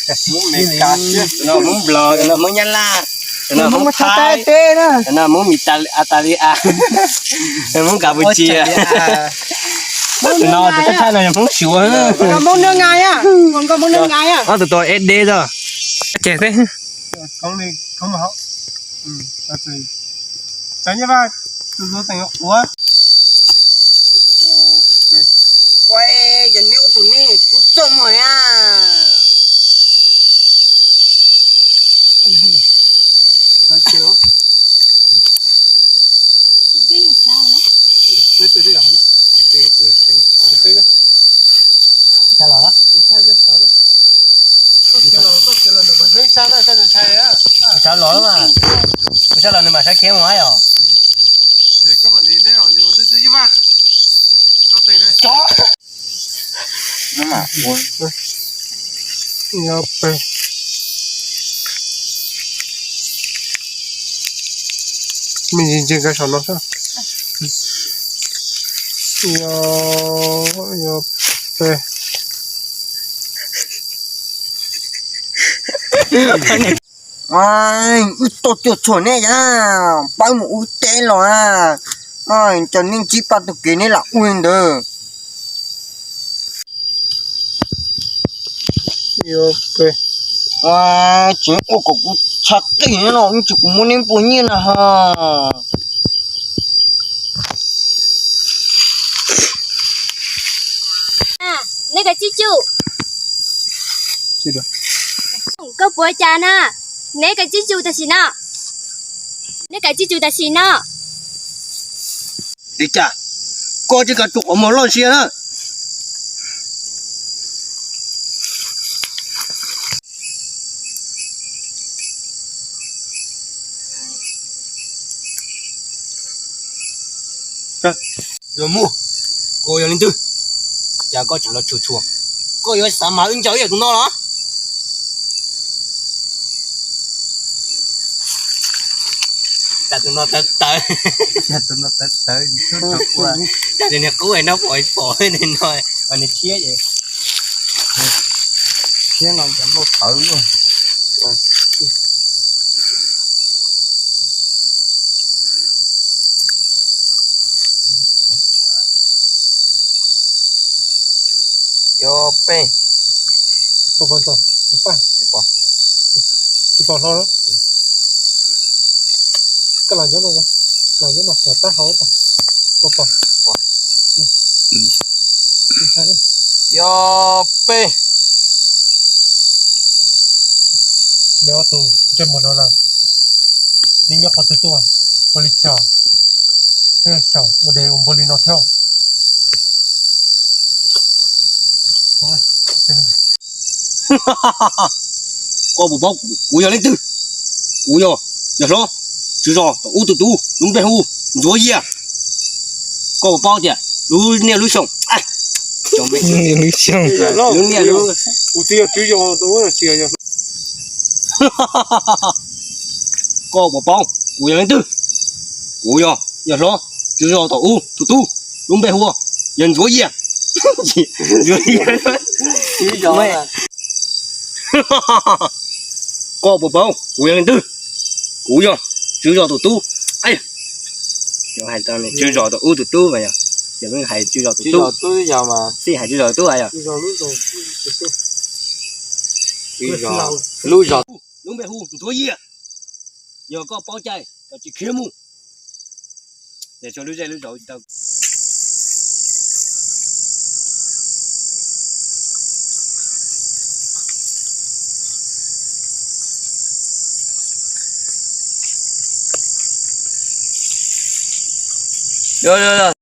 Hmoob Amelikas, tus no Hmoob Nplog, tus no Hmoob Nyab Laj, tus no Hmoob Thaib, tus no Hmoob Italia, Hmoob Kampuchia. Tus no tus thaib thaib no yog Hmoob Suav. Ob tug tau S D tau. Ces Cov nyiaj vaj tus tus teem ua. Ua, cov neb ua tus nej kuv txoj muag a. Kuv sawv los mas, kuv sawv los nws mam saib khiab mus os. Me ntsis ntsia nkawd saum no xwb. Yog, yog peb. Wb tuaj cuam tshuam nej yam, pab mus ua teb los na, cov neeg ntsib paj tus kev neb lam ua li ntawd. Tseem ua kom kuv tshav qij no, ib tsam kuv muab neb nplua nyiaj na ho. Neb kav tsij tsum. Koj puas cas na? Neb kav tsij tsum tam sim no. Neb kav tsij tsum tam sim no. Li cas koj tsis kav tsum qhov muag loj sia na? Yog mus, koj yog leej twg? Cas koj tseem los tshua tshua? Koj yuav xav mas wb ncaws ib yam tus no los? Cas tus no tawv tawv. Cas tus no tawv tawv, cas tus niag qub no pom pom no, nws tshiab ces, tshiab no cas lauj tawv. Yog peb. Tsis pom hlo. Koj los nyob no, los nyob no, los tab hau. Yog peb. Neb ob tug ntsej muag no na, neb nyob qhov twg tuaj, ua li cas neb xyaum ua deg ua npua li no thiab? Koj puas paub kuv yog leej twg? Kuv yog, yog hlob, tswv zos tom ub tus tub, lub npe hu Ntsuav Yias. Koj puas paub tias lub niaj lub xyoo, lub niaj lub, kuv tsis yog tswv zos, koj puas paub kuv yog leej twg? Kuv yog, yog hlob, tswv zos tom ub tus tub, lub npe hu ua yog Ntsuav Yias. Koj puas paub kuv yog leej twg? Kuv yog tswv zos tus tub. Tswv zos tus ub tus tub, hais tswv zos tus tub, xij hais tswv zos tus tub. Lub zos, lub npe hu Ntsuav Yias. Yog koj paub cai, koj tsis khiav mus. Lub zos tau. Yog, yog, yog,